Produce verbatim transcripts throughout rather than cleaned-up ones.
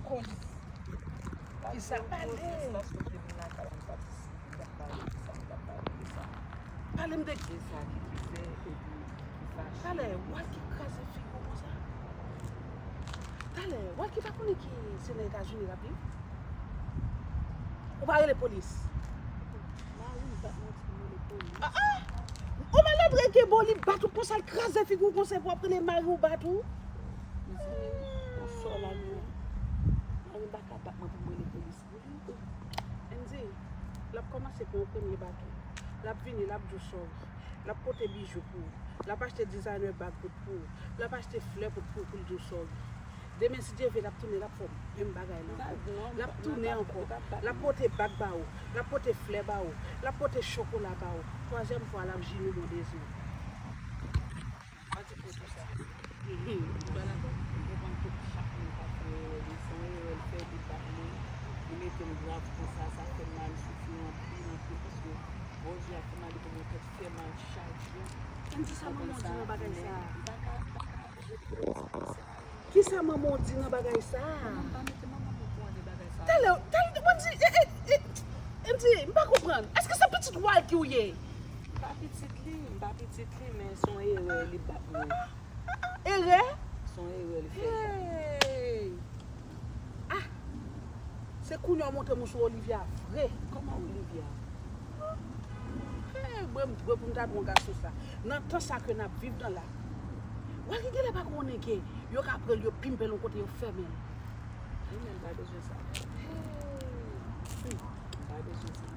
Kòz. Kisa pale? Pale m de kisa ki fè epi ki fache. Talè, Walky kraze figi w konsa. Talè, Walky pa konnen ki se nan Etazini l ap viv? Ou pa rele polis? Mari m pa t montre m rele polis. Ah, ah! Ou malandren gen bon li bat ou konsa, l kraze figi w konsa, epi w ap rele mari w bat ou? Mezanmi, yon sò la nou. Mari m pa ka bat mwen pou m rele polis. Andy, l ap kòmanse pran yon premye baton. L ap vini, l ap di w sòri. L ap pote bijou pou ou. L ap achte designer bag pou, pou ou. L ap achte flè pou, pou, pou l di w sòri. Demen, si Dye vle, l ap tounen, l ap fè w menm bagay la ankò. L ap tounen ankò. L ap pote bag ba ou. L ap pote flè ba ou. L ap pote chokola ba ou. Twazyèm fwa, l ap jimine w de zye. Pa di pou tou sa. Mhm. Ou pa dakò? Ou konprann tout chak moun ka fè erè, li se yon erè l fè, li bat mwen, li mete m grav konsa, sa fè m mal, m soufri anpil, anpil, paske Bondye ap fè m ale pou mwen tèt fè mal chak jou. Andy, sa manman w di nan bagay sa a? M pa ka, m pa ka. Kisa manman w di nan bagay sa a? Manman m pa mete manman m okouran de bagay sa a. Talè, talè, Andy, eh, eh, eh, Andy, m pa konprann. Èske se pitit Walky w ye? M pa pitit li, m pa pitit li, men se yon erè li bat mwen. Erè? Se yon erè li fè. Hey! Ah! Se kounye a w montre m ou sou Olivia vre. Kòman Olivia? Hey, mwen m dwe pou m ta dwe yon gason sa. Nan tan sa ke n ap viv nan la. Walky genlè pa konnen ke yo ka pran l, yo pimpe l yon kote, yo fèmen l. Wi, men m pa bezwen sa. Hey! M pa bezwen sa.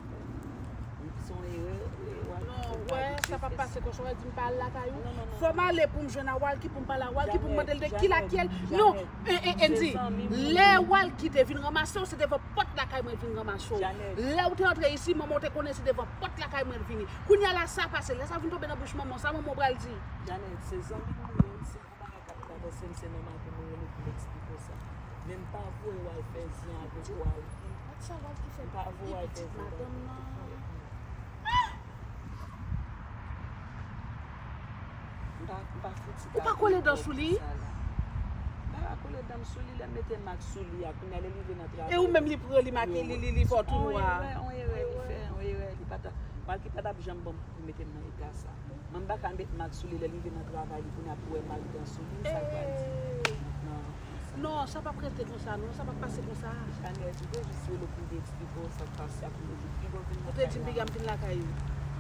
Se yon erè, e, Walky fè m pa vin fè. Non, w wè, sa p ap pase konsa, w wè, di m pa al lakay ou. Non, non, non. Fò m ale pou m jwenn a Walky, pou m pale a Walky, pou m mande l de ki lakyèl. Non, e, e, Andy, lè Walky te vin ranmase w, se devan pòt lakay mwen l vin ranmase w. Lè w te antre isi, manman w te konnen se devan pòt lakay mwen l vini. Kounye a la, sa pase, lè sa vin tonbe nan bouch manman w, sa manman w pral di? Janet, se zanmi m ou ye, se yon bagay k ap travèse m, se nòmal pou mwen rele pou m eksplike w sa. Men m pa voye w al fè zen avèk Walky. Gad sa Walky fè pitit madanm nan. M pa, m pa fouti ka. Ou pa kole dan sou li? M pa ka kole dan m sou li, lè m mete mak sou li a, kounye a lè li rive nan travay. E ou menm li pran, li make, li, li, li fè w tou nwa. On erè, on erè li fè, on erè li pa ta, Walky pa t ap janm ban m pou mete m nan eta sa. Mwen m pa ka met mak sou li, lè li rive nan travay li, kounye a pou wè mak dan sou li, sa l pral di. Non, sa p ap rete konsa non, sa p ap pase konsa. Janet, ou te jis rele pou m te eksplike w sa k pase a, pou m te di w piga w vin lakay la. Ou te di m piga m vin lakay ou.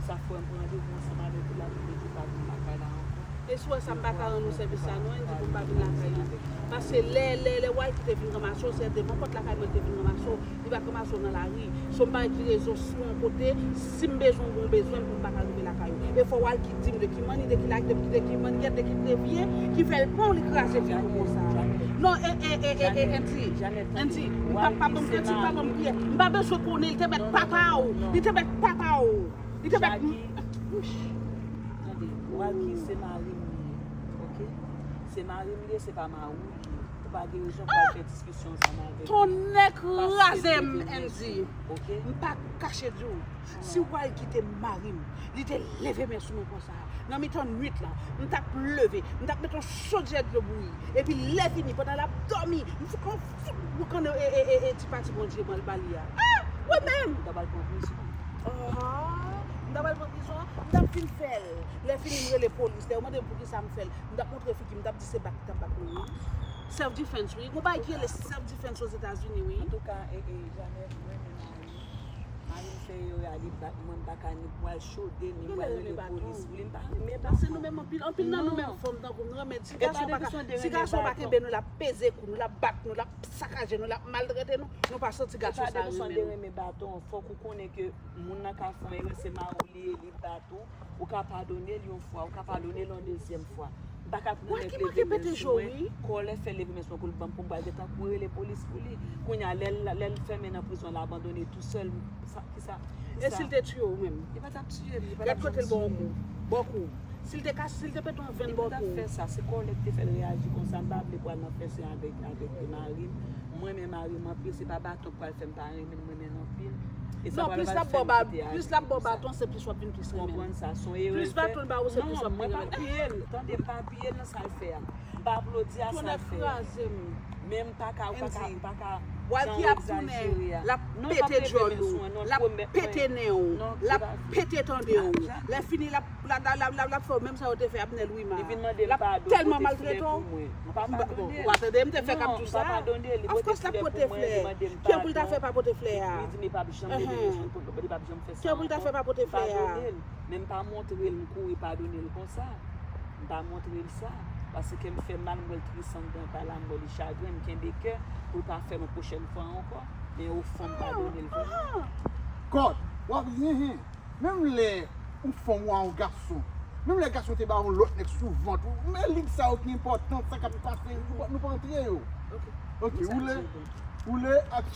Sa fè m pran randevou ansanm avèk ou la, pou m te di w pa vin lakay la ankò. E si w wè sa m pa ka rann ou sèvis sa non, Andy, pou m pa vin lakay ou. Paske lè, lè, lè Walky te vin ranmase w, se devan pòt lakay mwen l te vin ranmase w. Li pa t ranmase w nan lari. Se yon bagay ki rezon sou yon kote, si m bezwen w, ou bezwen m, pou m pa ka rive lakay ou. E fò Walky di m de ki manni, de ki lak, de, de ki mannyèt, de ki devye, ki fè l pran w, li kraze figi w konsa. Non, e, e, e, e, e, Andy, Andy, m pa, pa ban m manti, pa ban m kriye. M pa bezwen konnen, li te mèt papa w. Li te mèt papa w. Li te mèt. Jackie, tande, Walky se mari m li ye, oke? Se mari m li ye, se pa mari w li ye. Ou pa gen rezon pou al fè diskisyon ansanm avèk li. Tonnè kraze m, Andy. M pa kache di w. Si Walky te mari m, li te leve men sou mwen konsa, nan mitan nwit lan, m t ap leve, m t ap met yon chodyè dlo bouyi. Epi lè fini, pandan l ap dòmi, m fout yon fout boukannen e, e, e, e ti pati Bondye ban l ba li a. Ah! Ou menm! Ou ta pral pran prizon. Ah! M ta pral pran prizon, m t ap fin fè l. Lè fini, m rele polis. Lè yo mande m poukisa m fè l, m t ap montre figi m, m t ap di se bat ki t ap bat mwen an. Self defense, wi. Gon bagay ki rele self defense Ozetazini, wi. Antouka, e, e, Janet, mwen menm, mari m fè erè a, li bat mwen, m pa ka ni pral chode, ni pral rele polis pou li, m pa renmen baton. Paske nou menm anpil, anpil nan nou menm fanm tankou m, nou renmen, si gason pa ka, si gason pa kenbe nou, l ap peze kou nou, l ap bat nou, l ap sakaje nou, l ap maltrete nou, nou pa santi gason sa renmen nou. E pa de kesyon de renmen baton, fòk ou konnen ke moun nan ka fè yon erè, se mari w li ye, li bat ou, ou ka padone l yon fwa, ou ka padone l yon dezyèm fwa. M pa ka pou nèg leve men sou mwen, kòlè fè leve men sou mwen pou l ban m, pou m pral gentan kouri rele polis pou li. Kounye a, lè l, lè l fèmen nan prizon, l abandone tou sèl, sa, kisa, kisa? E si l te tiye w menm? Li pa t ap tiye m, li pa t ap janm tiye m. Gad kote l ba w kou. Ba w kou. Si l te kase, si l te pete yon venn ba w kou. Li pa t ap fè sa, se kòlè k te fè l reyaji konsa, m pa vle pral nan fè sen avèk, avèk mari m. Mwen renmen mari m anpil, se pa baton k pral fè m pa renmen l, m renmen l anpil. Non, plis l ap ba w ba- plis l ap ba w baton, se plis w ap vin plis renmen l. Plis baton l ba ou, se plis w ap vin renmen l. Mwen pa piye l. Tande, m pa piye l nan sa l fè a. M pa aplodi a sa l fè a. Men m pa ka, m pa ka, m pa ka. W al ki ap tounen, l ap pete djòl ou, l ap pete nen ou, l ap pete tande ou. Lè fini, l ap, l ap, l ap, l ap, l ap fè w menm sa yo te fè Abnel Wiman. L ap tèlman maltrete w. Ou pa tande, m te fè k ap di w sa. Of course, l ap pote flè. Kiyè pou l ta fè pa pote flè a? Li di m li p ap janm ede m, li p ap janm fè sa ankò. Kiyè pou l ta fè pa pote flè a? Men m pa montre l, m kouri padone l konsa. M pa montre l sa. Paske m fè mal, m wè l tris anndan kay la, m wè li chagren, m kenbe kè pou l pa fè l yon pwochèn fwa ankò. Men ofon, m padone l vrèman. Kòd, w ap ri, hen. Menm lè yon fanm ou a yon gason, menm lè gason te ba yon lòt nèg sou vant ou, men lig sa yo ki enpòtan, sa k ap pase, nou pa- nou pa antre yo. Ok, woule, woule, aksyon.